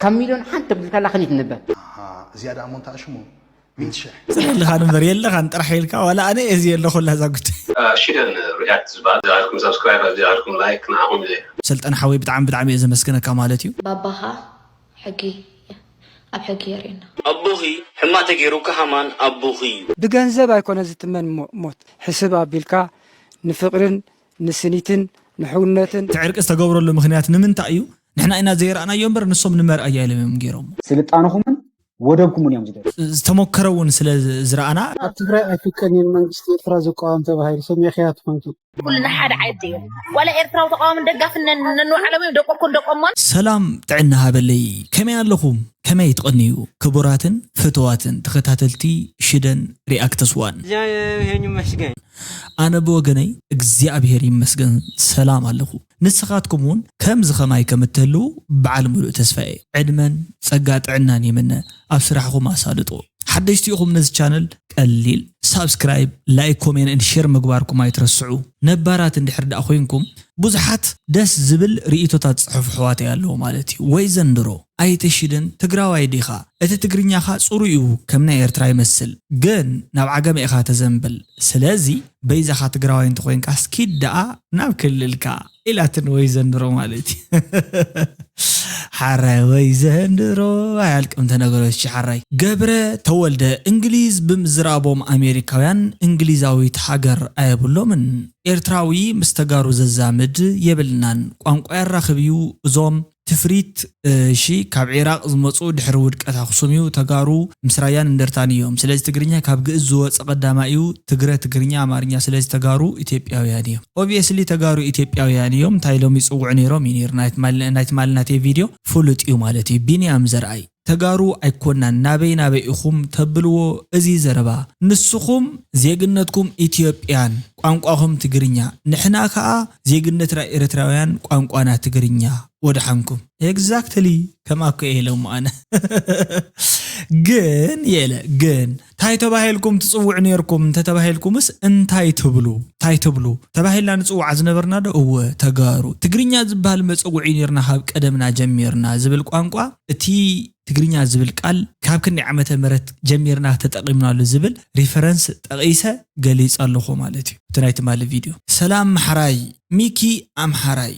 ካብ ሚልዮን ሓንቲ ተብልካላ ክኒት ንበል። ዝያዳ እሞ እንታይ ሽሙ ሚእቲ ሽሕ ስለልኻ ንበር የለኻን ጥራሕ ኢልካ ዋላ ኣነ እዚ የለኹላ እዛ ጉዳይ ሽደን ሪያክት ዝበሃል ዝኣልኩም ሰብስክራይብ ኣብዚኣልኩም ላይክ ንዓኹም ኢለ ሰልጠን ሓወይ ብጣዕሚ ብጣዕሚ እየ ዘመስግነካ ማለት እዩ ባባኻ ሕጊ ኣብ ሕጊ የርእየና ኣቦኺ ሕማቕ ተገይሩካ ሃማን ኣቦኺ እዩ ብገንዘብ ኣይኮነ ዝትመን ሞ- ሞት ሕስብ ኣቢልካ ንፍቕርን ንስኒትን ንሕውነትን እቲ ዕርቂ ዝተገብረሉ ምክንያት ንምንታይ እዩ ንሕና ኢና ዘይረኣናዮ እምበር ንሶም ንመርኣያ ኢሎም እዮም ገይሮም ስልጣንኹምን ወደብኩምን እዮም ዝደል ዝተሞከረ እውን ስለ ዝረኣና ኣብ ትግራይ ኣይፍቀድን መንግስቲ ኤርትራ ዝቃወም ተባሂሉ ሰሚዕኽያ ትኾንኪ ኩልና ሓደ ዓይነት እዩ ዋላ ኤርትራዊ ተቃዋምን ደጋፍን ነንባዕሎም እዮም ደቆኮን ደቆሞን ሰላም ጥዕና ሃበለይ ከመይ ኣለኹም ከመይ ትቐንዩ ክቡራትን ፍትዋትን ተኸታተልቲ ሽደን ሪኣክተስ ዋን ይመስገን ኣነ ብወገነይ እግዚኣብሔር ይመስገን ሰላም ኣለኹ ንስኻትኩም እውን ከምዚ ኸማይ ከም እትህልዉ በዓል ምሉእ ተስፋ እየ ዕድመን ጸጋ ጥዕናን ይምነ ኣብ ስራሕኹም ኣሳልጦ ሓደሽቲ ኢኹም ነዚ ቻነል ቀሊል ሳብስክራይብ ላይክ ኮሜንት ን ሼር ምግባርኩም ኣይትረስዑ ነባራት እንድሕር ደኣ ኮይንኩም ብዙሓት ደስ ዝብል ርእቶታት ዝጽሕፉ ኣሕዋተይ ኣለዉ ማለት እዩ ወይ ዘንድሮ ኣይተ ሽደን ትግራዋይ ዲኻ እቲ ትግርኛኻ ጽሩይ እዩ ከም ናይ ኤርትራ ይመስል ግን ናብ ዓገመ ኢኻ ተዘንብል ስለዚ በይዛኻ ትግራዋይ እንተኾይንካ እስኪ ደኣ ናብ ክልልካ ኢላትን ወይ ዘንድሮ ማለት እዩ ሓራይ ወይ ዘንድሮ ኣያልቅም ተነገሮች ሓራይ ገብረ ተወልደ እንግሊዝ ብምዝራቦም ኣሜሪካውያን እንግሊዛዊት ሃገር ኣየብሎምን ኤርትራዊ ምስ ተጋሩ ዘዛምድ የብልናን ቋንቋ የራኽብ እዩ እዞም ትፍሪት እሺ ካብ ዒራቕ ዝመፁ ድሕሪ ውድቀት ኣክሱም እዩ ተጋሩ ምስ ራያን እንደርታን እዮም ስለዚ ትግርኛ ካብ ግእዝ ዝወፀ ቀዳማ እዩ ትግረ ትግርኛ ኣማርኛ ስለዚ ተጋሩ ኢትዮጵያውያን እዮም obviously ተጋሩ ኢትዮጵያውያን እዮም እንታይ ኢሎም ይፅውዑ ነይሮም እዩ ነይሩ ናይ ትማሊ ናተይ ቪድዮ ፍሉጥ እዩ ማለት እዩ ቢንያም ዘርኣይ ተጋሩ ኣይኮናን ናበይ ናበይ ኢኹም ተብልዎ እዚ ዘረባ ንስኹም ዜግነትኩም ኢትዮጵያን ቋንቋኹም ትግርኛ ንሕና ከዓ ዜግነትና ኤርትራውያን ቋንቋና ትግርኛ ወድሓንኩም exactly ከምኣ እኮ እየ ኢሎም ኣነ ግን የለ ግን ታይ ተባሂልኩም ትፅውዑ ነርኩም እንተተባሂልኩምስ እንታይ ትብሉ ታይ ትብሉ ተባሂልና ንፅዋዕ ዝነበርና ዶ እወ ተጋሩ ትግርኛ ዝበሃል መፀውዒ ነርና ካብ ቀደምና ጀሚርና ዝብል ቋንቋ እቲ ትግርኛ ዝብል ቃል ካብ ክንደይ ዓመተ ምህረት ጀሚርና ተጠቒምናሉ ዝብል ሪፈረንስ ጠቒሰ ገሊፀ ኣለኹ ማለት እዩ እቲ ናይ ትማሊ ቪድዮ ሰላም ምሓራይ ሚኪ ኣምሓራይ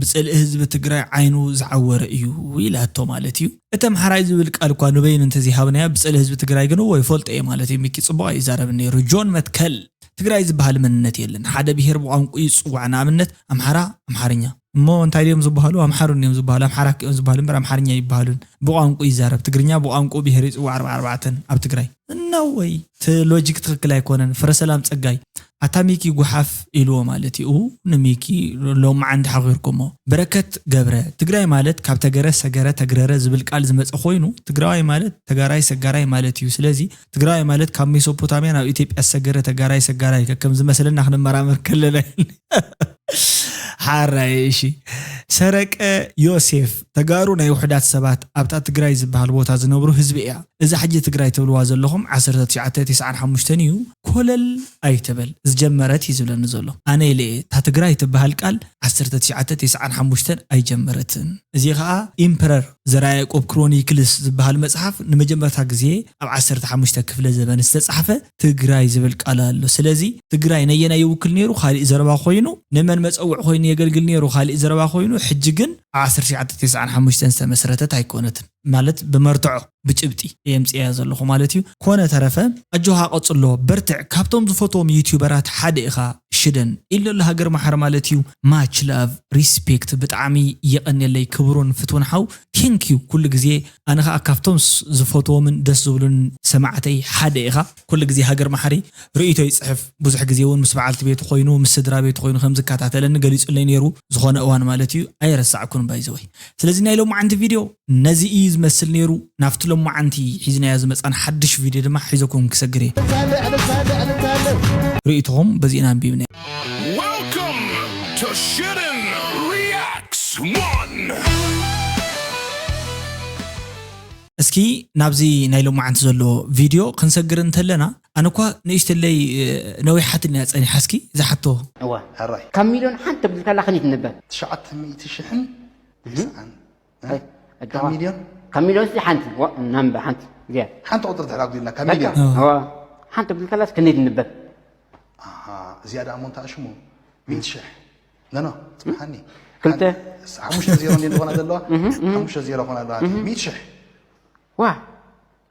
ብፅልኢ ህዝቢ ትግራይ ዓይኑ ዝዓወረ እዩ ኢላቶ ማለት እዩ እቲ ኣምሓራይ ዝብል ቃል እኳ ንበይኑ እንተዘይሃብናያ ብፅልኢ ህዝቢ ትግራይ ግን እዎ ይፈልጦ እየ ማለት እዩ ሚኪ ፅቡቕ ኣይዛረብን ነይሩ ጆን መትከል ትግራይ ዝበሃል መንነት የለን ሓደ ብሄር ብቋንቁ ይፅዋዕ ንኣብነት ኣምሓራ ኣምሓርኛ እሞ እንታይ ድዮም ዝበሃሉ ኣምሓሩ እዮም ዝበሃሉ ኣምሓራ እዮም ዝበሃሉ እምበር ኣምሓርኛ ይበሃሉን ብቋንቁ ይዛረብ ትግርኛ ብቋንቁ ብሄር ይፅዋዕ ኣርባ ኣርባዕተን ኣብ ትግራይ እነወይ እቲ ሎጂክ ትኽክል ኣይኮነን ፍረሰላም ፀጋይ ኣታ ሚኪ ጉሓፍ ኢልዎ ማለት እዩ ንሚኪ ሎማዓንቲ ሓኺርኩሞ በረከት ገብረ ትግራይ ማለት ካብ ተገረ ሰገረ ተግረረ ዝብል ቃል ዝመፀ ኮይኑ ትግራዋይ ማለት ተጋራይ ሰጋራይ ማለት እዩ ስለዚ ትግራዋይ ማለት ካብ ሜሶፖታሚያ ናብ ኢትዮጵያ ዝሰገረ ተጋራይ ሰጋራይ ከከም ዝመስለና ክንመራመር ከለና ሓራይ እሺ ሰረቀ ዮሴፍ ተጋሩ ናይ ውሕዳት ሰባት ኣብታ ትግራይ ዝበሃል ቦታ ዝነብሩ ህዝቢ እያ እዛ ሕጂ ትግራይ ትብልዋ ዘለኹም ዓሰርተ ትሽዓተ ተስዓን ሓሙሽተን እዩ ኮለል ኣይትበል ዝጀመረት እዩ ዝብለኒ ዘሎ ኣነ ኢለ እየ እታ ትግራይ ትበሃል ቃል ዓሰርተ ትሽዓተ ተስዓን ሓሙሽተን ኣይጀመረትን እዚ ኸዓ ኢምፐረር ዘርዓ ያዕቆብ ክሮኒክልስ ዝበሃል መፅሓፍ ንመጀመርታ ግዜ ኣብ ዓሰርተ ሓሙሽተ ክፍለ ዘበን ዝተፃሕፈ ትግራይ ዝብል ቃል ኣሎ ስለዚ ትግራይ ነየናይ ይውክል ነይሩ ካሊእ ዘረባ ኮይኑ ንመን መፀውዒ ኮይኑ የገልግል ነይሩ ካሊእ ዘረባ ኮይኑ ሕጂ ግን ኣብ ዓሰርተ ትሽዓተ ተስዓን ሓሙሽተን ዝተመስረተት ኣይኮነትን ማለት ብመርትዖ ብጭብጢ የምፅያ ዘለኹ ማለት እዩ ኮነ ተረፈ ኣጆኻ ቀፅሎ በርትዕ ካብቶም ዝፈትዎም ዩቲዩበራት ሓደ ኢኻ ሽደን ኢሎ ኣሎ ሃገር ማሓር ማለት እዩ much love respect ብጣዕሚ የቐንየለይ ክብሩን ፍትውን ሓው thank you ኩሉ ግዜ ኣነ ከዓ ካብቶም ዝፈትዎምን ደስ ዝብሉን ሰማዕተይ ሓደ ኢኻ ኩሉ ግዜ ሃገር ማሓሪ ርእይቶ ይፅሕፍ ብዙሕ ግዜ እውን ምስ በዓልቲ ቤቱ ኮይኑ ምስ ስድራ ቤቱ ኮይኑ ከም ዝከታተለኒ ገሊፁለይ ነይሩ ዝኾነ እዋን ማለት እዩ ኣይረሳዕኩን ባይዘወይ ስለዚ ናይ ሎማዓንቲ ቪድዮ ነዚ እዩ ዝመስል ነይሩ ናብቲ ሎማዓንቲ ሒዝናዮ ዝመፃን ሓድሽ ቪድዮ ድማ ሒዘኩም ክሰግር እየ ርእይቶኹም በዚእና ኣንቢብና Welcome to Shooting Reacts One. እስኪ ናብዚ ናይ ሎማዓንቲ ዘሎ ቪድዮ ክንሰግር እንተለና ኣነ እኳ ንእሽተለይ ነዊሓትኒ እያ ፀኒሓ እስኪ ዝሓቶ እዋ ሕራይ ካብ ሚልዮን ሓንቲ ተብልካላ ክኒት ንበል ትሽዓተ ሚእቲ ሽሕን ትስዓን ካብ ሚልዮን? ካብ ሚልዮን ሲ ሓንቲ ናምበ ሓንቲ እዚኣ ሓንቲ ቁፅሪ ትሕላ ጉዲልና ካብ ሚልዮን። ሓንቲ ብልካላስ ክንደይ ትንበብ? እዚኣ ደኣ ሞንታ ሽሙ ሚእቲ ሽሕ ነኖ ጽሓኒ። ክልተ ሓሙሽተ ዜሮ እንዴ ዝኾና ዘለዋ ሓሙሽተ ዜሮ ኾና ኣለዋ። ሚእቲ ሽሕ ዋ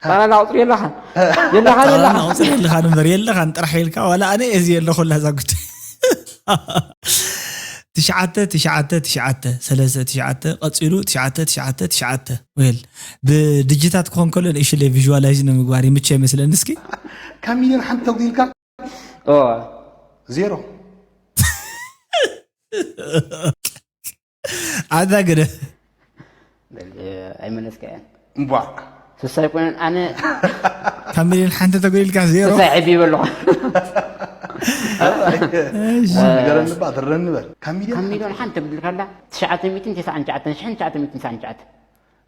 ጠቕላላ ቁፅሪ የለኻን የለኻን የለኻን ቁፅሪ የለኻን እምበር የለኻን ጥራሕ ኢልካ ዋላ ኣነ እዚ የለኹላ እዛ ጉዳይ። ትሽዓተ ትሽዓተ ትሽዓተ ሰለስተ ትሽዓተ ቀፂሉ ትሽዓተ ትሽዓተ ትሽዓተ ወል ብድጅታት ክኾን ከሎ ንእሽለ ቪዥዋላይዝ ንምግባር ይምቸ ይመስለኒ እስኪ ካብ ሚልዮን ሓንቲ ተጉዲልካ ዜሮ ኣዛ ግደ ኣይመለስካያን እምቧ ስሳ ኣይኮነን ኣነ ካብ ሚልዮን ሓንቲ ተጎዲልካ ዜሮ ስሳ ይሕቢ ይበልኹ ነገረኒ ባ ትረኒ በል ካብ ሚልዮን ካብ ሚልዮን ሓንቲ ብልካላ ትሽዓተ ሚእትን ተስዓን ትሽዓተን ሽሕን ትሽዓተ ሚእትን ተስዓን ትሽዓተ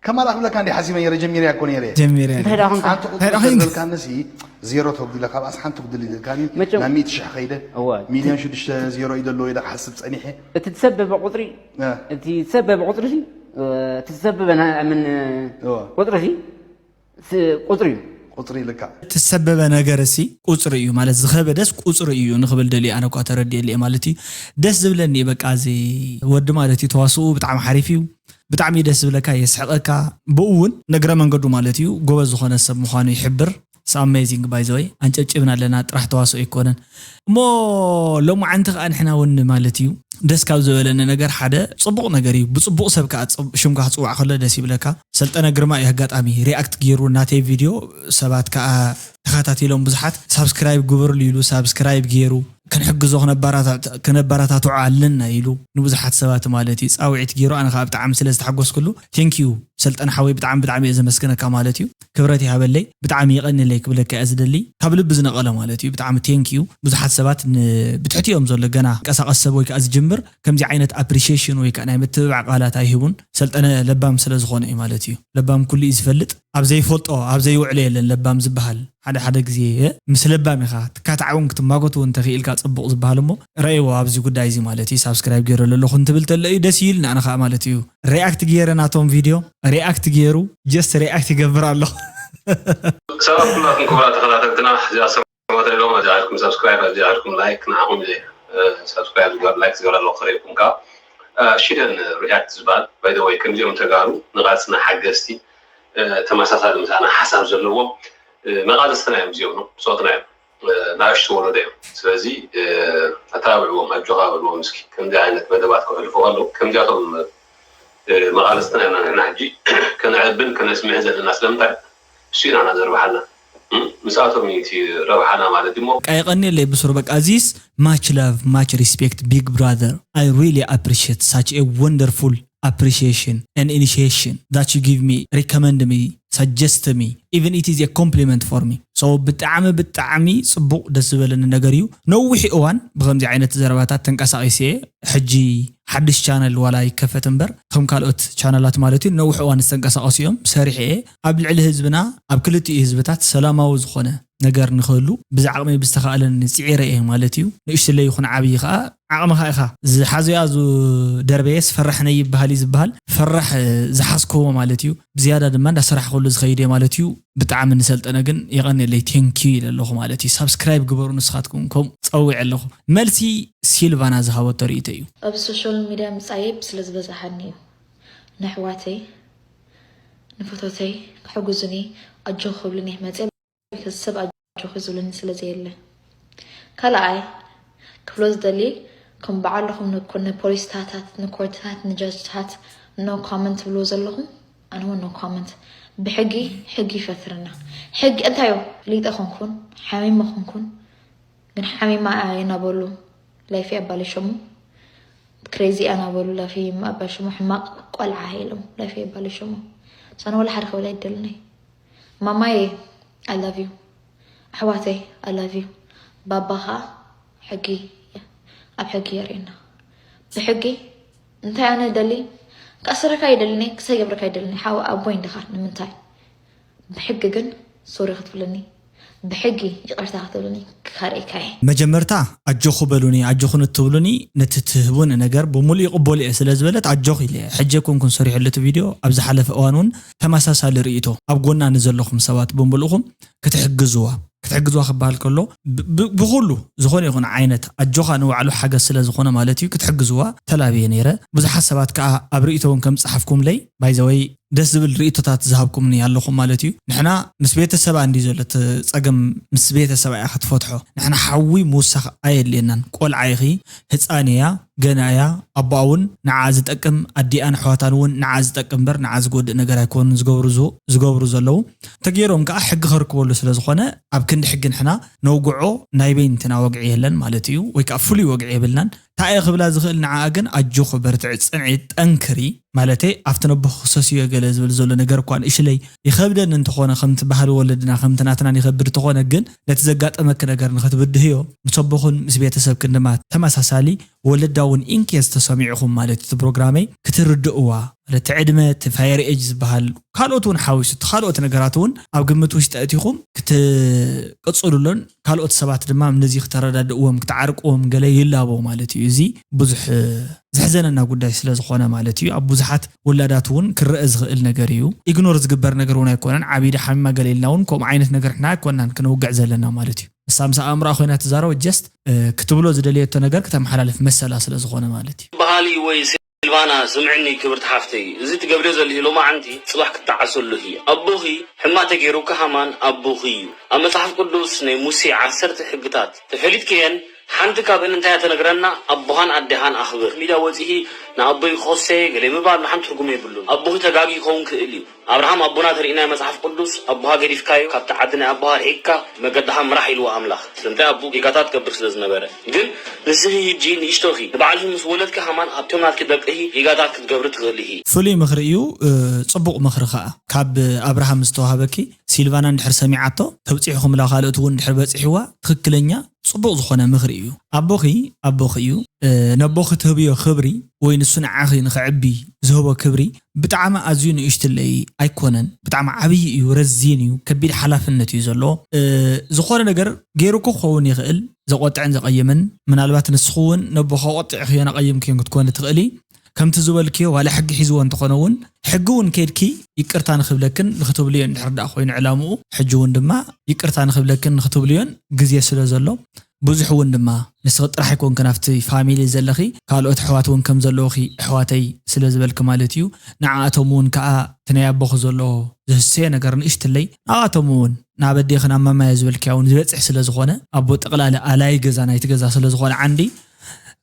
ከማል ኣኽብለካ እንዲ ሓሲበ ነይረ ጀሚረ እኮ ነይረ ጀሚረ እንታይ ደኣ ኾንካ ሓንቲ ቁጥሪ እንታይ ደኣ ኾንካ? ተዝበልካንሲ ዜሮ ተጉዲለ ካብኣስ ሓንቲ ጉድል ኢልካኒ መቸም- ናብ ሚእቲ ሽሕ ከይደ እወ። ሚልዮን ሽዱሽተ ዜሮ እዩ ዘለዎ ኢለ ክሓስብ ጸኒሐ እቲ ትሰበበ ቁፅሪ እ። እቲ ትሰበበ ቁፅሪ ሲ እ፣ እቲ ትሰበበ ና- ምን እ፣ እወ። ቁፅሪ ሲ ስ- ቁፅሪ እዩ ቁፅሪ ኢልካ ትሰበበ ነገር ሲ ቁፅሪ እዩ ማለት ዝኸበደስ ቁፅሪ እዩ ንኽብል ደልዩ ኣነ እኳ ተረዲኤሉ እየ ማለት እዩ ደስ ዝብለኒ እዩ በቃ እዚ ወዲ ማለት እዩ ተዋስኡ ብጣዕሚ ሓሪፍ እዩ ብጣዕሚ እዩ ደስ ዝብለካ የስሕቐካ ብኡ እውን ንእግረ መንገዱ ማለት እዩ ጎበዝ ዝኾነ ሰብ ምዃኑ ይሕብር It's amazing by the way ኣንጨብጭብና ኣለና ጥራሕ ተዋስኦ ኣይኮነን እሞ ሎማዓንቲ ከዓ ንሕና እውን ማለት እዩ ደስ ካብ ዝበለኒ ነገር ሓደ ፅቡቕ ነገር እዩ ብፅቡቕ ሰብ ከዓ ሽምካ ክፅዋዕ ከሎ ደስ ይብለካ ሰልጠነ ግርማ እዩ ኣጋጣሚ ሪኣክት ገይሩ ናተይ ቪድዮ ሰባት ከዓ ተኸታቲሎም ብዙሓት ሳብስክራይብ ግበርሉ ኢሉ ሳብስክራይብ ገይሩ ክንሕግዞ ክነበራታትዖ ኣለና ኢሉ ንብዙሓት ሰባት ማለት እዩ ፃውዒት ገይሩ ኣነ ከዓ ብጣዕሚ ስለ ዝተሓጎስኩሉ ቴንኪዩ ሰልጠን ሓወይ ብጣዕሚ ብጣዕሚ እየ ዘመስግነካ ማለት እዩ ክብረት ይሃበለይ ብጣዕሚ የቐንለይ ክብለካ እየ ዝደሊ ካብ ልቢ ዝነቐለ ማለት እዩ ብጣዕሚ ቴንኪዩ ብዙሓት ሰባት ብትሕቲኦም ዘሎ ገና ቀሳቐስ ሰብ ወይ ከዓ ዝጅምር ከምዚ ዓይነት ኣፕሪሺሽን ወይ ከዓ ናይ ምትብባዕ ቃላት ኣይህቡን ሰልጠነ ለባም ስለ ዝኾነ እዩ ማለት እዩ ለባም ኩሉ እዩ ዝፈልጥ ኣብ ዘይፈልጦ ኣብ ዘይውዕሎ የለን ለባም ዝበሃል ሓደ ሓደ ግዜ ምስ ለባም ኢኻ ትካታዕ እውን ክትማጎት እውን ተኽኢልካ ፅቡቕ ዝበሃል እሞ ረእይዎ ኣብዚ ጉዳይ እዚ ማለት እዩ ሳብስክራይብ ገይረ ዘለኹ እንትብል ተሎ እዩ ደስ ይብል ንኣነ ከዓ ማለት እዩ ሪኣክት ገይረ ናቶም ቪድዮ ሪኣክት ገይሩ ጀስት ሪኣክት ይገብር ኣሎ ሰላም ኩላትኩም ክቡራት ተኸታተልትና እዚኣ ሰማት ሎም ኣብዚኣ ኢልኩም ሳብስክራይብ ኣብዚኣ ኢልኩም ላይክ ንዓኹም እየ ሳብስክራይብ ዝገበር ላይክ ዝገበር ኣለኹ ክርእየኩም ከዓ ሽደን ሪኣክት ዝበሃል ባይደወይ ከምዚኦም ተጋሩ ንቓልስና ሓገዝቲ ተመሳሳሊ ምሳና ሓሳብ ዘለዎም መቓልስትና እዮም እዚኦም ብፆትና እዮም ናእሽቱ ወለዶ እዮም ስለዚ ኣተባብዕዎም ኣጆኻ በልዎም እስኪ ከምዚ ዓይነት መደባት ክሕልፉ ከለዉ ከምዚኣቶም መቓልስትና ኢና ንሕና ሕጂ ከነዕብን ከነስምዕ ዘለና ስለምንታይ እሱ ኢና ዘርብሓና ምስኣቶም እዩ እቲ ረብሓና ማለት እዩ ቀይቐኒ የለይ ብሱር በቃ ዚስ much love much respect big brother I really appreciate such a wonderful appreciation and initiation that you give me recommend me suggest me even it is a compliment for me so ብጣዕሚ ብጣዕሚ ፅቡቕ ደስ ዝበለኒ ነገር እዩ ነዊሕ እዋን ብከምዚ ዓይነት ዘረባታት ተንቀሳቂሰ ሕጂ ሓድሽ ቻነል ዋላ ይከፈት እምበር ከም ካልኦት ቻነላት ማለት እዩ ነዊሕ እዋን ዝተንቀሳቀሱ እዮም ሰሪሐ ኣብ ልዕሊ ህዝብና ኣብ ክልቲኡ ህዝብታት ሰላማዊ ዝኾነ ነገር ንኽህሉ ብዛዕቕመይ ብዝተኻእለኒ ፅዒረ እየ ማለት እዩ ንእሽትለይ ይኹን ዓብዪ ከዓ ዓቕምኻ ኢኻ ዝሓዘያ ዝደርበየስ ፈራሕ ነይ ይበሃል እዩ ዝበሃል ፈራሕ ዝሓዝከዎ ማለት እዩ ብዝያዳ ድማ እንዳሰራሕከሉ ዝኸይድ እየ ማለት እዩ ብጣዕሚ ንሰልጠነ ግን የቐንየለይ ቴንኪዩ ኢለ ኣለኹ ማለት እዩ ሳብስክራይብ ግበሩ ንስኻትኩም ከም ፀዊዐ ኣለኹ መልሲ ሲልቫና ዝሃበቶ ርእይቶ እዩ ኣብዚ ሶሻል ሚድያ ምፃየይ ስለ ዝበዛሓኒ እዩ ንኣሕዋተይ ንፈተውተይ ክሕግዙኒ ኣጆኺ ክብሉኒ መፅየ ሰብ ኣጆኺ ዝብለኒ ስለ ዘየለ ካልኣይ ክብሎ ዝደሊ ከም በዓልኹም ንፖሊስታታት ንኮርትታት ንጃጅታት no comment ትብልዎ ዘለኹም ኣነ እውን no comment ብሕጊ ሕጊ ይፈትረና ሕጊ እንታይ እዩ ፈሊጠ ኾንኩን ሓሚመ ኾንኩን ግን ሓሚማ እያ እናበሉ life ኣባላሸሙ crazy እያ እናበሉ life ኣባላሸሙ ሕማቕ ቆልዓ ኢሎም life ኣባላሸሙ ኣነ ወላ ሓደ ክብል ኣይደልን እየ ማማየ I love you ኣሕዋተይ I love you ባባ ከዓ ሕጊ ኣብ ሕጊ የርእየና ብሕጊ እንታይ ኣነ ደሊ ክኣስረካ ኣይደልን እየ ክሳይ ገብረካ ኣይደልን እየ ሓው ኣቦይ እንዲኻ ንምንታይ ብሕጊ ግን sorry ክትብለኒ ብሕጊ ይቕርታ ክትብሉኒ ካርእካ እየ። መጀመርታ ኣጆኹ በሉኒ፣ ኣጆኹን እትብሉኒ ነቲ ትህቡን ነገር ብምሉእ ይቕበሉ እየ ስለ ዝበለት ኣጆኹ ኢለ እየ። ሕጂ ኣይኮንኩን ሰሪሐሉ እቲ ቪድዮ፣ ኣብ ዝሓለፈ እዋን እውን ተመሳሳሊ ርእይቶ ኣብ ጎና ንዘለኹም ሰባት ብምልእኹም ክትሕግዝዋ ክትሕግዝዋ ክበሃል ከሎ ብ- ብ- ብኩሉ ዝኾነ ይኹን ዓይነት ኣጆኻ ንባዕሉ ሓገዝ ስለ ዝኾነ ማለት እዩ ክትሕግዝዋ ተላብየ ነይረ። ብዙሓት ሰባት ከዓ ኣብ ርእይቶ እውን ከም ዝፀሓፍኩምለይ ባይዘወይ ደስ ዝብል ርእይቶታት ዝሃብኩምኒ ኣለኹም ማለት እዩ። ንሕና ምስ ቤተሰባ እንዲ ዘሎ እቲ ፀገም ምስ ቤተሰባ እያ ክትፈትሖ። ንሕና ሓዊ ምውሳኽ ኣየድልየናን። ቆልዓ ኢኺ፣ ህፃን እያ፣ ገና እያ። ኣቦኣ እውን ንዓ ዝጠቅም ኣዲኣን ኣሕዋታን እውን ንዓ ዝጠቅም እምበር ንዓ ዝጎድእ ነገር ኣይኮኑን ዝገብሩ ዝ- ዝገብሩ ዘለዉ። ተገይሮም ከዓ ሕጊ ከርክበሉ ስለ ዝኾነ ኣብ ክንዲ ሕጊ ንሕና ነውግዖ ናይ በይንትና ወግዒ የለን ማለት እዩ። ወይ ከዓ ፍሉይ ወግዒ የብልናን። ታየ ክብላ ዝኽእል ንዓኣ ግን ኣጆኹ በርትዒ፣ ፅንዒ፣ ጠንክሪ ማለተይ ኣብቲ ነቦ ክሰስዮ ገለ ዝብል ዘሎ ነገር እኳ ንእሽለይ ይኸብደኒ እንተኾነ ከምቲ ባህሊ ወለድና ከምቲ ናትናን ይኸብድ እንተኾነ ግን ነቲ ዘጋጠመኪ ነገር ንኽትብድህዮ ምስ ኣቦኹን ምስ ቤተሰብክን ድማ ተመሳሳሊ ወለዳውን ኢንኬስ ተሰሚዕኹም ማለት እቲ ፕሮግራመይ ክትርድእዋ ማለት ዕድመ እቲ ፋየር ኤጅ ዝበሃል ካልኦት እውን ሓዊሱ እቲ ካልኦት ነገራት እውን ኣብ ግምት ውሽጢ ኣእቲኹም ክትቅፅሉሎን ካልኦት ሰባት ድማ ነዚ ክተረዳድእዎም ክትዓርቅዎም ገለ ይላቦ ማለት እዩ። እዚ ብዙሕ ዘሕዘነና ጉዳይ ስለ ዝኾነ ማለት እዩ። ኣብ ብዙሓት ውላዳት እውን ክረአ ዝኽእል ነገር እዩ። ኢግኖር ዝግበር ነገር እውን ኣይኮነን። ዓቢዳ ሓሚማ ገለ ኢልና እውን ከምኡ ዓይነት ነገር ንሕና ኣይኮናን ክነውግዕ ዘለና ማለት እዩ። ንሳ ምስ ኣእምሮኣ ኮይና ትዛረቦ ጀስት ክትብሎ ዝደለየቶ ነገር ክተመሓላልፍ መሰላ ስለ ዝኾነ ማለት እዩ። በሃሊ ወይ ሲልቫና ስምዕኒ ክብርቲ ሓፍተይ፣ እዚ ትገብርዮ ዘለኺ ሎማዓንቲ ጽባሕ ክትጠዓሰሉ እየ። ኣቦኺ ሕማቕ ተገይሩካ ሃማን ኣቦኺ እዩ። ኣብ መጽሓፍ ቅዱስ ናይ ሙሴ ዓሰርተ ሕግታት ተፈሊጥክየን ሓንቲ ካብእን እንታይ እያ ተነግረና? ኣቦኻን ኣዴኻን ኣኽብር። ሚድያ ወጺኺ ንኣቦይ ክኸሶ እየ ገለ ምባል ንሓንቲ ትርጉም የብሉን። ኣቦኺ ተጋግዩ ክኸውን ክእል እዩ። ኣብርሃም ኣቦና ተሪእናዮ መጽሓፍ ቅዱስ ኣቦኻ ገዲፍካዮ ካብቲ ዓዲ ናይ ኣቦኻ ርሒቅካ መገድኻ ምራሕ ኢልዎ ኣምላኽ። ስለምንታይ ኣቦኡ ጌጋታት ትገብር ስለ ዝነበረ። ግን ንስኺ ሕጂ ንእሽቶ ኢኺ ንባዕልኺ ምስ ወለድኪ ከማን ኣብቶም ናትኪ ደቅኺ ጌጋታት ክትገብሪ ትኽእሊ ኢኺ። ፍሉይ ምኽሪ እዩ። ጽቡቕ ምኽሪ ኸኣ ካብ ኣብርሃም ዝተዋህበኪ ሲልቫና እንድሕር ሰሚዓቶ ተብጺሕኹምላ ካልኦት እውን እንድሕር በጺሕዋ ትኽክለኛ ጽቡቕ ዝኾነ ምኽሪ እዩ። ኣቦኺ ኣቦኺ እዩ። ነቦኺ ትህብዮ ክብሪ ወይ ንሱ ንዓኺ ንኽዕቢ ዝህቦ ክብሪ ብጣዕሚ ኣዝዩ ንእሽትለይ ኣይኮነን። ብጣዕሚ ዓብዪ እዩ፣ ረዚን እዩ፣ ከቢድ ሓላፍነት እዩ ዘለዎ። ዝኾነ ነገር ገይሩኩ ክኸውን ይኽእል፣ ዘቖጥዕን ዘቐይምን። ምናልባት ንስኹ እውን ነቦኺ ኣቖጢዕክዮን ኣቐይምክዮን ክትኮኒ ትኽእሊ። ከምቲ ዝበልክዮ ዋላ ሕጊ ሒዝዎ እንተኾነ እውን ሕጊ እውን ከይድኪ ይቅርታ ንክብለክን ንክትብልዮ እንድሕር ደኣ ኮይኑ ዕላምኡ ሕጂ እውን ድማ ይቅርታ ንክብለክን ንክትብልዮን ግዜ ስለ ዘሎ ብዙሕ እውን ድማ ንስኺ ጥራሕ ኣይኮንክን ኣብቲ ፋሚሊ ዘለኺ ካልኦት ኣሕዋት እውን ከም ዘለውኺ ኣሕዋተይ ስለ ዝበልኪ ማለት እዩ። ንዓኣቶም እውን ከዓ እቲ ናይ ኣቦኺ ዘሎ ዝህሰዮ ነገር ንእሽትለይ ንዓኣቶም እውን ናብ ኣዴኺ ናብ ማማየ ዝበልክያ እውን ዝበፅሕ ስለ ዝኾነ ኣቦ ጠቕላሊ ኣላይ ገዛ ናይቲ ገዛ ስለ ዝኾነ ዓንዲ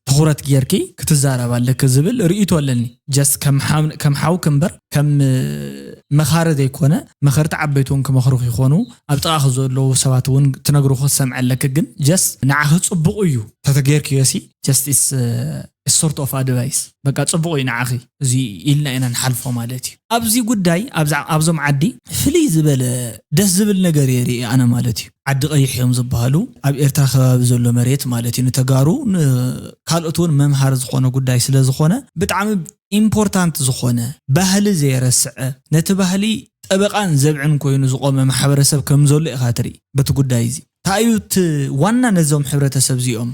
ትኹረት ጌርኪ ክትዛረብ ኣለኪ ዝብል ርእይቶ ኣለኒ። ጀስት ከም ሓው ከም ሓውኪ እምበር ከም መኻሪ ዘይኮነ መኸርቲ ዓበይቲ እውን ክመኽሩኺ ይኾኑ ኣብ ጥቓኺ ዘለዉ ሰባት እውን ትነግሩኺ ክትሰምዒ ኣለኪ። ግን ጀስት ንዓኺ ፅቡቕ እዩ ተተጌርክዮ ሲ ጀስት ኢስ ሶርት ኦፍ ኣድቫይስ በቃ ፅቡቕ እዩ ንዓኺ እዚ ኢልና ኢና ንሓልፎ ማለት እዩ። ኣብዚ ጉዳይ ኣብዛ ኣብዞም ዓዲ ፍልይ ዝበለ ደስ ዝብል ነገር እየ ርኢ ኣነ ማለት እዩ። ዓዲ ቀይሕ እዮም ዝበሃሉ ኣብ ኤርትራ ከባቢ ዘሎ መሬት ማለት እዩ። ንተጋሩ ካልኦት እውን መምሃሪ ዝኾነ ጉዳይ ስለ ዝኾነ ብጣዕሚ ኢምፖርታንት ዝኾነ ባህሊ ዘየረስዐ ነቲ ባህሊ ጠበቓን ዘብዕን ኮይኑ ዝቆመ ማሕበረሰብ ከም ዘሎ ኢኻ ትርኢ በቲ ጉዳይ እዚ። እንታይ እዩ እቲ ዋና ነዞም ሕብረተሰብ እዚኦም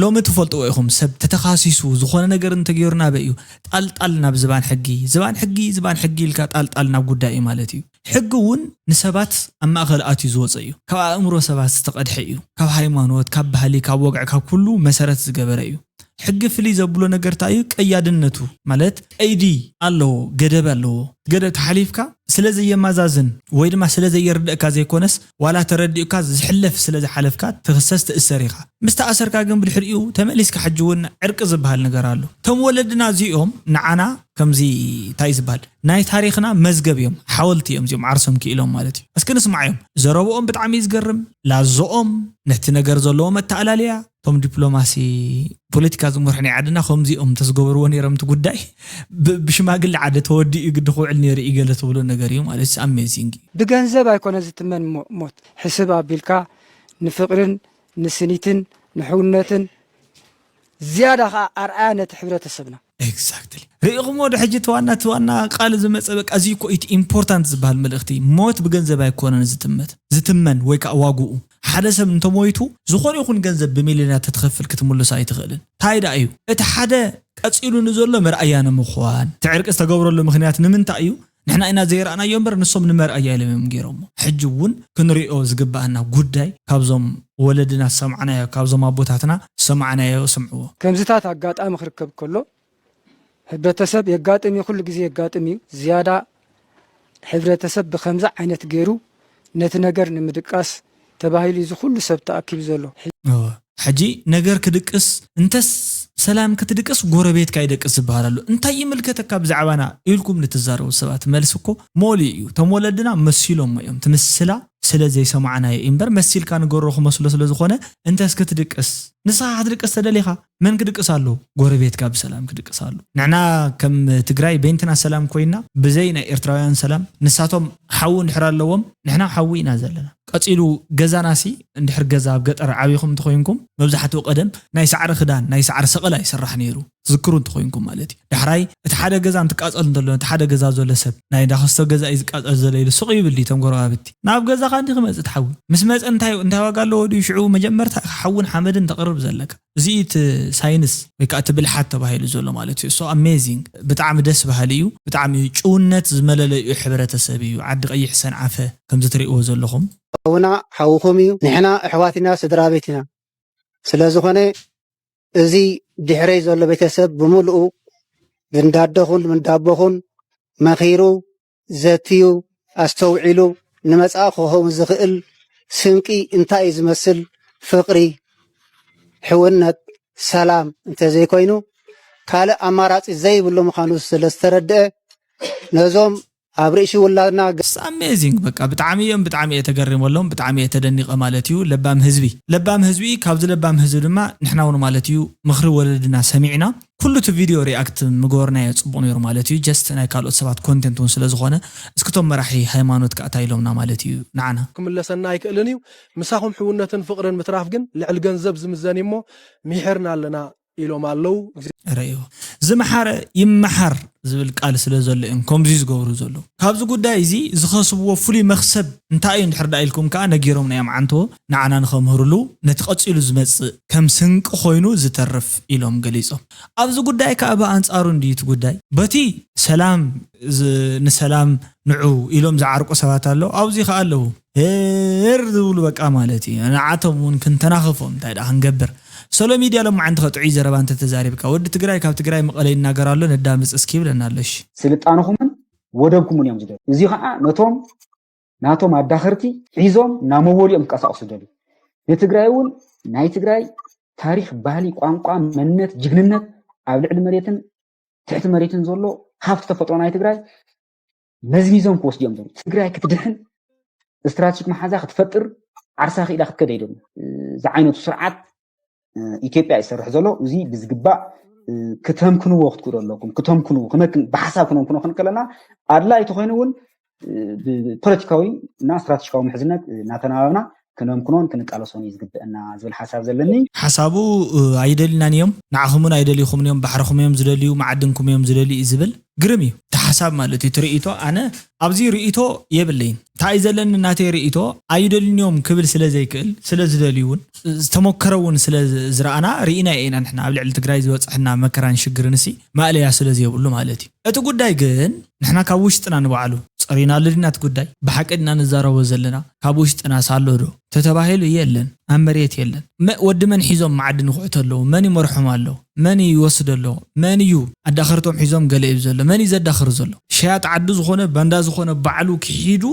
ሎሚ ትፈልጥዎ ኢኹም ሰብ ተተኻሲሱ ዝኾነ ነገር እንተገይሩ ናበይ እዩ ጣልጣል ናብ ዝባን ሕጊ ዝባን ሕጊ ዝባን ሕጊ ኢልካ ጣልጣል ናብ ጉዳይ እዩ ማለት እዩ። ሕጊ እውን ንሰባት ኣብ ማእኸል ኣትዩ ዝወፀ እዩ። ካብ ኣእምሮ ሰባት ዝተቐድሐ እዩ። ካብ ሃይማኖት ካብ ባህሊ ካብ ወግዒ ካብ ኩሉ መሰረት ዝገበረ እዩ። ሕጊ ፍልይ ዘብሎ ነገር እንታይ እዩ? ቀያድነቱ ማለት ቀይዲ ኣለዎ፣ ገደብ ኣለዎ። ገደብ ተሓሊፍካ ስለ ዘየማዛዝን ወይ ድማ ስለ ዘየርደእካ ዘይኮነስ ዋላ ተረዲኡካ ዝሕለፍ ስለ ዝሓለፍካ ትኽሰስ ትእሰር ኢኻ። ምስ ተኣሰርካ ግን ብድሕሪኡ ተመሊስካ ሕጂ እውን ዕርቂ ዝበሃል ነገር ኣሎ። እቶም ወለድና እዚኦም ንዓና ከምዚ እንታይ ዝበሃል ናይ ታሪኽና መዝገብ እዮም፣ ሓወልቲ እዮም እዚኦም ዓርሶም ክኢሎም ማለት እዩ። እስኪ ንስማዓዮም። ዘረብኦም ብጣዕሚ እዩ ዝገርም፣ ላዝኦም ነቲ ነገር ዘለዎም ኣተኣላልያ እቶም ዲፕሎማሲ ፖለቲካ ዝመርሑ ናይ ዓድና ከምዚኦም ተዝገበርዎ ነይሮም እቲ ጉዳይ ብሽማግለ ዓዲ ተወዲኡ ግዲ ክውዕል ነይሩ እዩ ገለ ትብሎ ነገር እዩ ማለት ኣሜዚንግ እዩ። ብገንዘብ ኣይኮነ ዝትመን ሞት ሕስብ ኣቢልካ ንፍቅርን ንስኒትን ንሕውነትን ዝያዳ ከዓ ኣርኣያ ነቲ ሕብረተሰብና Exactly. ርኢኹሞ ዶ ሕጂ እቲ ዋና እቲ ዋና ቃል ዝመፀ? በቃ እዚ እኮ እቲ ኢምፖርታንት ዝበሃል መልእኽቲ። ሞት ብገንዘብ ኣይኮነን ዝትመት ዝትመን ወይ ከዓ ዋግኡ። ሓደ ሰብ እንተሞይቱ ዝኾነ ይኹን ገንዘብ ብሚልዮናት ተትኸፍል ክትምልሶ ኣይትኽእልን። እንታይ ደኣ እዩ እቲ ሓደ ቀፂሉ ንዘሎ መርኣያ ንምዃን? እቲ ዕርቂ ዝተገብረሉ ምኽንያት ንምንታይ እዩ? ንሕና ኢና ዘይረኣናዮ እምበር ንሶም ንመርኣያ ኢሎም እዮም ገይሮሞ። ሕጂ እውን ክንሪኦ ዝግበኣና ጉዳይ ካብዞም ወለድና ዝሰማዕናዮ ካብዞም ኣቦታትና ዝሰማዕናዮ ስምዕዎ። ከምዚታት ኣጋጣሚ ክርከብ ከሎ ሕብረተሰብ የጋጥም እዩ፣ ኩሉ ግዜ የጋጥም እዩ። ዝያዳ ሕብረተሰብ ብከምዚ ዓይነት ገይሩ ነቲ ነገር ንምድቃስ ተባሂሉ እዚ ኩሉ ሰብ ተኣኪቡ ዘሎ። እወ። ሕጂ ነገር ክድቅስ እንተስ ሰላም ክትድቅስ ጎረቤትካ ይደቅስ ዝበሃል ኣሎ። እንታይ ይምልከተካ ብዛዕባና ኢልኩም ንትዛረቡ ሰባት መልሲ እኮ ሞሊ እዩ። እቶም ወለድና መሲሎሞ እዮም። ትምስላ ስለ ዘይሰማዕናዮ እዩ እምበር መሲልካ ንገሮ ክመስሎ ስለ ዝኾነ እንተስ ክትድቅስ ንስኻ ክትድቅስ ተደሊኻ መን ክድቅስ ኣሎ? ጎረቤትካ ብሰላም ክድቅስ ኣሎ። ንሕና ከም ትግራይ በይንትና ሰላም ኮይና ብዘይ ናይ ኤርትራውያን ሰላም ንሳቶም ሓዊ እንድሕር ኣለዎም ንሕና ሓዊ ኢና ዘለና። ቀፂሉ ገዛናሲ እንድሕር ገዛ ኣብ ገጠር ዓብኹም እንተኮይንኩም መብዛሕትኡ ቀደም ናይ ሳዕሪ ክዳን ናይ ሳዕሪ ሰቐላ ይስራሕ ነይሩ። ትዝክሩ እንተኮይንኩም ማለት እዩ። ዳሕራይ እቲ ሓደ ገዛ እንትቃፀል እንተሎ እቲ ሓደ ገዛ ዘሎ ሰብ ናይ ዳኸስቶ ገዛ እዩ ዝቃፀል ዘሎ ኢሉ ስቕ ይብል ድዩ? እቶም ጎረባብቲ ናብ ገዛኻ እንዲ ክመፅእ ትሓዊ ምስ መፀ እንታይ እንታይ ዋጋ ኣለዎ ድዩ? ሽዑ መጀመርታ ሓውን ሓመድን ተቕርብ ዘለካ እዚ እቲ ሳይንስ ወይ ከዓ እቲ ብልሓት ተባሂሉ ዘሎ ማለት እዩ። So amazing ብጣዕሚ ደስ በሃሊ እዩ። ብጣዕሚ ጭውነት ዝመለለዩ ሕብረተሰብ እዩ። ዓዲ ቀይሕ ሰንዓፈ ከምዚ ትሪእዎ ዘለኹም ሓውና ሓውኹም እዩ። ንሕና ኣሕዋት ኢና፣ ስድራ ቤት ኢና። ስለ ዝኾነ እዚ ድሕረይ ዘሎ ቤተሰብ ብምልኡ ብንዳደኹን ብንዳቦኹን መኺሩ ዘትዩ ኣስተውዒሉ ንመጻኢ ክኸውን ዝኽእል ስንቂ እንታይ እዩ ዝመስል ፍቕሪ፣ ሕውነት፣ ሰላም እንተዘይኮይኑ ካልእ ኣማራጺ ዘይብሉ ምዃኑ ስለ ዝተረድአ ነዞም ኣብ ርእሲ ውላድና ገ- ኣሜዚንግ በቃ ብጣዕሚ እዮም ብጣዕሚ እየ ተገሪመሎም ብጣዕሚ እየ ተደኒቐ ማለት እዩ። ለባም ህዝቢ ለባም ህዝቢ ካብዚ ለባም ህዝቢ ድማ ንሕና እውን ማለት እዩ ምኽሪ ወለድና ሰሚዕና ኩሉ እቲ ቪድዮ ሪኣክት ምገበርናዮ ፅቡቕ ነይሩ ማለት እዩ። ጀስት ናይ ካልኦት ሰባት ኮንቴንት እውን ስለ ዝኾነ እስክቶም መራሒ ሃይማኖት ከ እንታይ ኢሎምና ማለት እዩ ንዓና ክምለሰና ኣይክእልን እዩ። ምሳኹም ሕውነትን ፍቕርን ምትራፍ ግን ልዕሊ ገንዘብ ዝምዘን እዩ እሞ ሚሒርና ኣለና ኢሎም ኣለዉ። ረእይዎ ዝመሓረ ይመሓር ዝብል ቃል ስለ ዘሎ እዮም ከምዚ ዝገብሩ ዘለዉ። ካብዚ ጉዳይ እዚ ዝኸስብዎ ፍሉይ መኽሰብ እንታይ እዩ እንድሕር ደኣ ኢልኩም ከኣ ነጊሮምና እዮም ዓንተዎ ንዓና ንኸምህርሉ ነቲ ቀጺሉ ዝመጽእ ከም ስንቂ ኮይኑ ዝተርፍ ኢሎም ገሊጾም። ኣብዚ ጉዳይ ከኣ ብኣንጻሩ እንድዩ እቲ ጉዳይ በቲ ሰላም ዝ- ንሰላም ንዑ ኢሎም ዝዓርቁ ሰባት ኣለዉ ኣብዚ ከኣ ኣለዉ። ሄር ዝብሉ በቃ ማለት እዩ። ንዓቶም እውን ክንተናኸፎም እንታይ ደኣ ክንገብር። ሶሎ ሚድያ ሎማዓንቲ ከጥዑይ ዘረባ እንተተዛሪብካ ወዲ ትግራይ ካብ ትግራይ መቐለ ይናገር ኣሎ ነዳምፅ እስኪ ይብለና ኣሎ እሺ። ስልጣንኹምን ወደብኩምን እዮም ዝደልዩ። እዚ ከዓ ነቶም ናቶም ኣዳኸርቲ ሒዞም ናብ መወሊኦም ክንቀሳቀሱ ዝደልዩ። ንትግራይ እውን ናይ ትግራይ ታሪክ፣ ባህሊ፣ ቋንቋ፣ መንነት፣ ጅግንነት ኣብ ልዕሊ መሬትን ትሕቲ መሬትን ዘሎ ሃፍቲ ተፈጥሮ ናይ ትግራይ መዝሚዞም ክወስዱ እዮም ዘለዉ። ትግራይ ክትድሕን ስትራቴጂክ መሓዛ ክትፈጥር ዓርሳ ክኢላ ክትከድ ኣይደሉ። ዝዓይነቱ ስርዓት ኢትዮጵያ ይሰርሕ ዘሎ እዚ ብዝግባእ ክተምክንዎ ክትክእሉ ኣለኩም። ክተምክንዎ ክነክን ብሓሳብ ክነምክኖ ክንከለና ኣድላይ ተኮይኑ እውን ብፖለቲካዊ እና ስትራቴጂካዊ ምሕዝነት እናተናባብና ክነምክኖን ክንቃለሶን እዩ ዝግበአና ዝብል ሓሳብ ዘለኒ። ሓሳቡ ኣይደልናን እዮም ንዓኹምን ኣይደልይኹምን እዮም ባሕርኹም እዮም ዝደልዩ መዓድንኩም እዮም ዝደልዩ እዩ ዝብል ግርም እዩ እቲ ሓሳብ ማለት እዩ እቲ ርእይቶ ኣነ ኣብዚ ርእይቶ የብለይን እንታይ እዩ ዘለኒ ናተይ ርእይቶ ኣይደልንዮም ክብል ስለ ዘይክእል ስለ ዝደልዩ እውን ዝተሞከረ እውን ስለ ዝረኣና ርኢና ኢና ንሕና ኣብ ልዕሊ ትግራይ ዝበፀሐና መከራን ሽግርን እሲ ማእለያ ስለ ዘይብሉ ማለት እዩ እቲ ጉዳይ ግን ንሕና ካብ ውሽጥና ንባዕሉ ፀሪና ኣለድና እቲ ጉዳይ ብሓቂ ድና ንዛረቦ ዘለና ካብ ውሽጥና ሳሎ ዶ ተተባሂሉ የለን ኣብ መሬት የለን ወዲ መን ሒዞም መዓድን ይኹዕቱ ኣለዉ መን ይመርሖም ኣሎ መን ይወስድ ኣሎ መን እዩ ኣዳኸርቶም ሒዞም ገለ እዩ ዘሎ መን እዩ ዘዳኽር ዘሎ ሸያጥ ዓዱ ዝኾነ ባንዳ ዝኾነ ባዕሉ ክሒዱ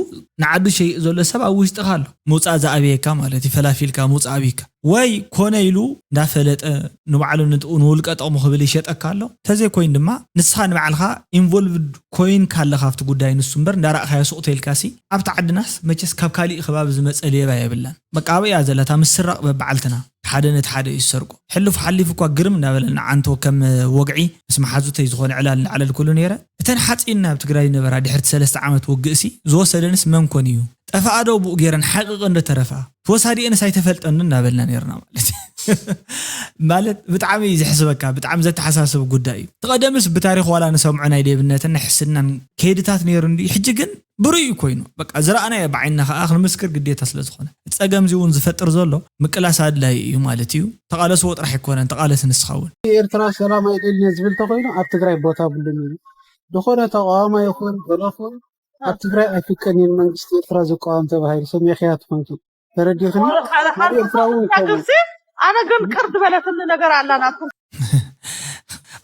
ንዓዱ ሸይጥ ዘሎ ሰብ ኣብ ውሽጥኻ ኣሎ ምውፃእ ዝኣብየካ ማለት እዩ ፈላፊልካ ምውፃእ ኣብይካ ወይ ኮነ ኢሉ እንዳፈለጠ ንባዕሉ ንውልቀ ጠቕሙ ክብል ይሸጠካ ኣሎ ተዘይኮይን ድማ ንስኻ ንባዕልኻ ኢንቮልቭድ ኮይንካ ኣለኻ ኣብቲ ጉዳይ ንሱ እምበር እንዳረእኻዮ ሱቕ ተይልካሲ ኣብቲ ዓድናስ መቸስ ካብ ካሊእ ከባቢ ዝመፀ ሌባ የብላን በቃ ኣብያ ዘለታ ምስራቕ በብዓልትና ሓደ ነቲ ሓደ እዩ ዝሰርቆ ሕሉፍ ሓሊፉ እኳ ግርም እንዳበለና ዓንቶ ከም ወግዒ ምስ መሓዙተይ ዝኾነ ዕላል እንዳዕለልኩሉ ነይረ እተን ሓፂን ናብ ትግራይ ነበራ ድሕርቲ ሰለስተ ዓመት ውግእሲ ዝወሰደንስ መን ኮን እዩ ጠፋኣ ዶ ብኡ ገይረን ሓቂቐ እንዶ ተረፋ ተወሳዲኤንስ ኣይተፈልጠንን እንዳበልና ነርና ማለት ማለት ብጣዕሚ እዩ ዘሕስበካ፣ ብጣዕሚ ዘተሓሳስብ ጉዳይ እዩ። እቲ ቀደምስ ብታሪኽ ዋላ ንሰምዖ ናይ ሌብነትን ናይ ሕስድናን ከይድታት ነይሩ እንዲ፣ ሕጂ ግን ብርኡ ኮይኑ በቃ ዝረኣናዮ ብዓይንና ከዓ ክንምስክር ግዴታ ስለ ዝኾነ፣ እቲ ፀገም እዚ እውን ዝፈጥር ዘሎ ምቅላስ ኣድላዪ እዩ ማለት እዩ። ተቓለስዎ ጥራሕ ኣይኮነን፣ ተቓለስ ንስኻ እውን። ኤርትራ ሰላም ኣይደልን ዝብል ተኮይኑ ኣብ ትግራይ ቦታ ብሉን እዩ። ዝኾነ ተቃዋማ ይኹን ገለ ይኹን ኣብ ትግራይ ኣይፍቀን እዩ መንግስቲ ኤርትራ ዝቃወም ተባሂሉ ሰብ ምኽንያት ኮንኪ ተረዲኽኒ። ኣብ ኤርትራ እውን ከምኡ። ኣነ ግን ቅር ዝበለትኒ ነገር ኣላ ናትኩም።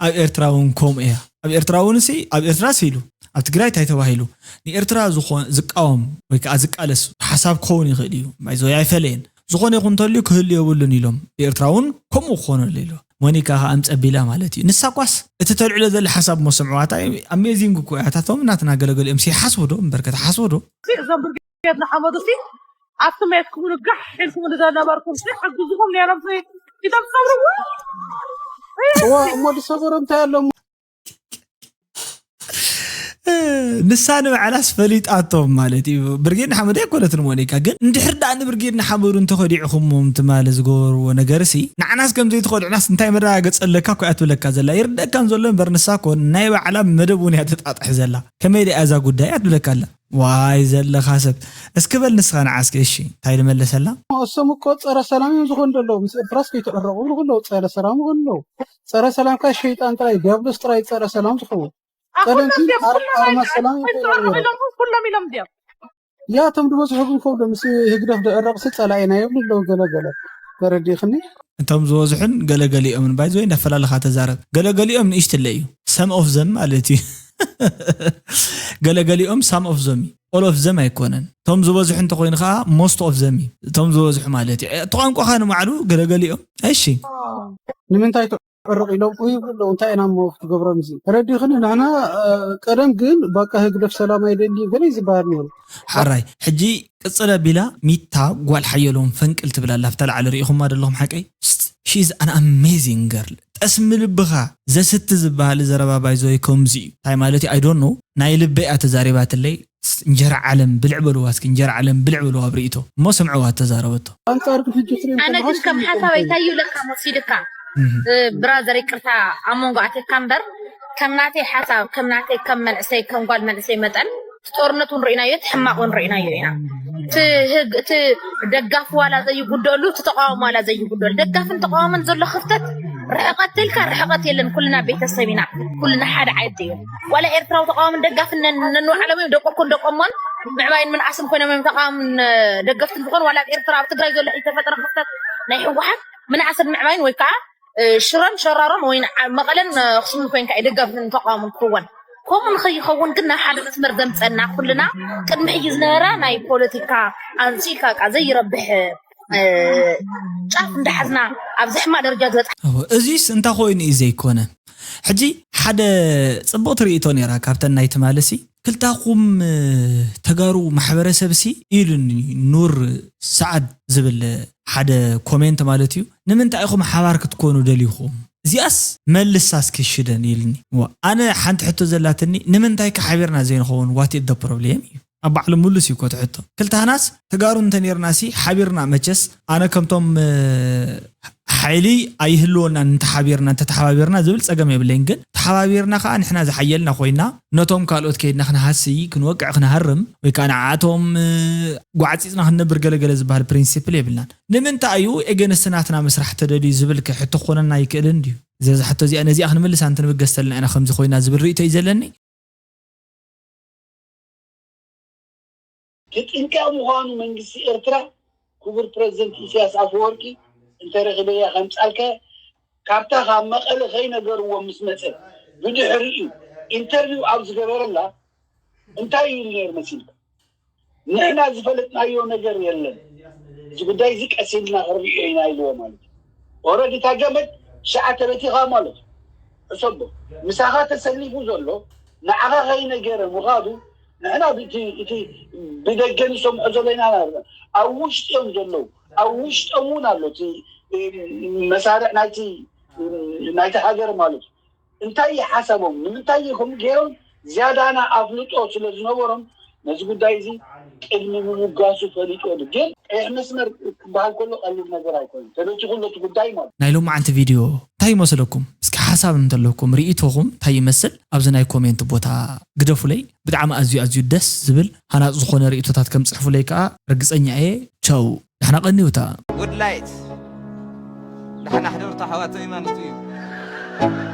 ኣብ ኤርትራ እውን ከምኡ እያ። ኣብ ኤርትራ እውን ሲ ኣብ ኤርትራ ሲሉ ኣብ ትግራይ እንታይ ተባሂሉ ንኤርትራ ዝኾ- ዝቃወም ወይ ከዓ ዝቃለስ ሓሳብ ክኸውን ይኽእል እዩ። ማይዞ ኣይፈለየን ዝኾነ ይኹን እንተልዩ ክህሉ የብሉን ኢሎም። ኤርትራ እውን ከምኡ ክኾነሉ ኢሎ። ሞኒካ ከዓ ኣምፀቢላ ማለት እዩ። ንሳ ኳስ እቲ ተልዕሎ ዘለ ሓሳብ መሰምዕዋታ ኣሜዚንግ እኮ እያ። ታቶም እናትና ገለገሊኦም ሲሓስቡ ዶ እምበር ከተሓስቡ ዶ? እዞም ብርጌድ ንሓመዱ ሲ ኣብቲ ሜትኩም ንጋሕ ኢልኩም ዝነበርኩም ሲ ሕግዝኹም ነይሮም ሲ ኢቶም ዝሰብርዎ እዋ እሞ ዝሰበሩ እንታይ ኣሎ እሞ? ንሳ ንባዕላስ ፈሊጣቶም ማለት እዩ። ብርጌድ ንሓመዱ ኣይኮነትን ሞኒካ፣ ግን እንድሕር ደኣ ንብርጌድ ንሓመዱ እንተኸዲዕኹሞም ትማሊ ዝገበርዎ ነገር ሲ ንዓናስ ከም ዘይትኸድዑናስ እንታይ መረጋገፂ ኣለካ እኮ እያ ትብለካ ዘላ። ይርደእካን ዘሎ እምበር ንሳ እኮ ናይ ባዕላ መደብ እውን እያ ተጣጥሕ ዘላ። ከመይ ደኣ እዛ ጉዳይ እያ ትብለካ ኣላ። ዋይ ዘለኻ ሰብ እስኪ በል ንስኻ ንዓ እስኪ እሺ እንታይ ልመለሰላ? እሶም እኮ ፀረ ሰላም እዮም ዝኾኑ ዘለዉ ምስ ኤርትራስ ከይተዕረቑ ይብሉ ከለዉ ፀረ ሰላም ይኾኑ ኣለዉ። ፀረ ሰላም ከ ሸይጣን ጥራይ ዲያብሎስ ጥራይ ፀረ ሰላም ዝኸውን። ቀደም ግን ኣር- ኣርማ ሰላም ይኾኑ ነይሩ። ኩሎም ኢሎም ድዮም ያቶም ዝበዝሑ ግን ከብዶ ምስ ህግደፍ ደዕረቕሲ ፀላኢና ይብሉ ኣለዉ ገለ ገለ ተረዲእኽኒ። እቶም ዝበዝሑን ገለገሊኦምን ባይዘወይ እንዳፈላለኻ ተዛረብ። ገለገሊኦም ንእሽትለ እዩ some of them ማለት እዩ። ገለገሊኦም some of them እዩ all of them ኣይኮነን። እቶም ዝበዝሑ እንተኮይኑ ከዓ most of them እዩ። እቶም ዝበዝሑ ማለት እዩ እቲ ቋንቋኻ ንባዕሉ ገለገሊኦም እሺ ንምንታይ ትዕርቕ ኢሎም ይብሉ ኣለዉ እንታይ ኢና እሞ ክትገብሮም እዚ ተረዲእኽኒ ንሕና እ፣ ቀደም ግን በቃ ህግደፍ ሰላም ኣይደሊ ገለ እዩ ዝበሃል ነይሩ። ሓራይ ሕጂ ቅፅል ኣቢላ ሚታ ጓል ሓየሎም ፈንቅል ትብል ኣላ ኣብታ ላዕሊ ርኢኹማ ደለኹም ሓቀይ? She's an amazing girl። ጠስሚ ልብኻ ዘስቲ ዝበሃል ዘረባ ባይዞይ ከምዚ እዩ እንታይ ማለት እዩ ኣይዶኖ ናይ ልበይ እያ ተዛሪባትለይ። እንጀራ ዓለም ብልዕ በልዋ እስኪ እንጀራ ዓለም ብልዕ በልዋ ኣብ ርእይቶ እሞ ስምዕዋ ተዛረበቶ። ኣንጻር ግን ሕጂ ክትሪኦ ኣነ ከለኻ ግን ከም ስምዒት ሓሳብ እንታይ ኣይታዩ ለካ መሲልካ ብራዘር ይቅርታ ኣብ መንጎ ኣቴካ እምበር ከም ናተይ ሓሳብ ከም ናተይ ከም መንእሰይ ከም ጓል መንእሰይ መጠን እቲ ጦርነት እውን ርኢናዮ እቲ ሕማቅ እውን ርኢናዮ ኢና እቲ ህግ እቲ ደጋፊ ዋላ ዘይጉደሉ እቲ ተቃዋሚ ዋላ ዘይጉደሉ ደጋፍን ተቃዋምን ዘሎ ክፍተት ርሕቀት ተልካ ርሕቀት የለን ኩልና ቤተሰብ ኢና ኩልና ሓደ ዓይነት እዩ ዋላ ኤርትራዊ ተቃዋምን ደጋፍን ነንባዕሎም እዮም ደቆኮን ደቆሞን ምዕባይን ምንኣስን ኮይኖም እዮም ተቃዋምን ደገፍትን ዝኾኑ ዋላ ኣብ ኤርትራ ኣብ ትግራይ ዘሎ ዝተፈጠረ ክፍተት ናይ ህወሓት ምንኣስን ምዕባይን ወይ ከዓ ሽረን ሸራሮን ወይ መቐለን ኣክሱምን ኮይንካ እዩ ደጋፍን ተቃዋምን ክኸውን ከምኡ ንኸይኸውን ግን ናብ ሓደ መስመር ዘምፀና ኩልና ቅድሚ ሕጂ ዝነበረ ናይ ፖለቲካ ኣንፂካ ቃ ዘይረብሕ ጫፍ እንዳሓዝና ኣብዚ ሕማቅ ደረጃ ዝበፅሓ እዚስ እንታይ ኮይኑ እዩ ዘይኮነ ሕጂ ሓደ ፅቡቅ ትርኢቶ ነራ ካብተን ናይ ትማልሲ ክልታኩም ተጋሩ ማሕበረሰብ ሲ ኢሉኒ ኑር ሰዓድ ዝብል ሓደ ኮሜንት ማለት እዩ ንምንታይ ኢኹም ሓባር ክትኮኑ ደሊኹም እዚኣስ መልሳ እስኪ ሽደን ኢልኒ ኣነ ሓንቲ ሕቶ ዘላትኒ ንምንታይ ከሓቢርና ዘይንኸውን what is the problem እዩ ኣብ ባዕሉ ምሉስ እዩ ኮቲ ሕቶ ክልተ ሃናስ ተጋሩ እንተኔርና ሲ ሓቢርና መቸስ ኣነ ከምቶም ሓይሊ ኣይህልወና እንተሓቢርና እንተተሓባቢርና ዝብል ፀገም የብለይን ግን ተሓባቢርና ከዓ ንሕና ዝሓየልና ኮይና ነቶም ካልኦት ከይድና ክንሃሲ ክንወቅዕ ክንሃርም ወይ ከዓ ንዓቶም ጓዕፂፅና ክንነብር ገለገለ ዝበሃል ፕሪንሲፕል የብልናን ንምንታይ እዩ ኤገንስት ናትና ምስራሕ ተደልዩ ዝብል ከ ሕቶ ክኾነና ይክእልን ድዩ ዘዛ ሕቶ እዚኣ ነዚኣ ክንምልሳ እንትንብገስ ተለና ኢና ከምዚ ኮይና ዝብል ርእቶ እዩ ዘለኒ ተጠንቀቕ ምዃኑ መንግስቲ ኤርትራ ክቡር ፕረዚደንት ኢሳያስ ኣፈወርቂ እንተረኺበያ ከምጻልካያ ካብታ ካብ መቐለ ከይነገርዎ ምስ መጸ ብድሕሪኡ ኢንተርቪው ኣብ ዝገበረላ እንታይ ኢሉ ነይሩ መሲልካ ንሕና ዝፈለጥናዮ ነገር የለን እዚ ጉዳይ እዚ ቀስ ኢልና ክንሪኦ ኢና ኢልዎ ማለት እዩ ኦረዲ እታ ገመድ ትሽዓተ በቲኻ ማለት እዩ ሕሰቦ ምሳኻ ተሰሊፉ ዘሎ ንዓኻ ከይነገረ ምኻዱ ንሕና እቲ ብደገ ንሰምዖ ዘለና ኣብ ውሽጢ እዮም ዘለዉ ኣብ ውሽጦም እውን ኣሎ እቲ መሳርዕ ናይቲ ናይቲ ሃገር ማለት እዩ እንታይ እዩ ሓሳቦም ንምንታይ እዩ ከምኡ ገይሮም ዝያዳና ኣፍልጦ ስለ ዝነበሮም ነዚ ጉዳይ እዚ ቅድሚ ምምጋሱ ፈሊጡ ዶ? ግን ቀይሕ መስመር ክበሃል ከሎ ቀሊል ነገር ኣይኮነን። ተበቲኹ ኣሎ እቲ ጉዳይ ማለት እዩ። ናይ ሎማዓንቲ ቪድዮ እንታይ ይመስለኩም? እስኪ ሓሳብ እንተለኩም ርኢቶኹም እንታይ ይመስል ኣብዚ ናይ ኮሜንት ቦታ ግደፉለይ። ብጣዕሚ ኣዝዩ ኣዝዩ ደስ ዝብል ሃናፂ ዝኾነ ርኢቶታት ከም ፅሕፉለይ ከዓ ርግፀኛ እየ። ቻው፣ ዳሕና ቀንዩታ። Good light። ዳሕና ሕደርታ ኣሕዋተይ ማለት እዩ።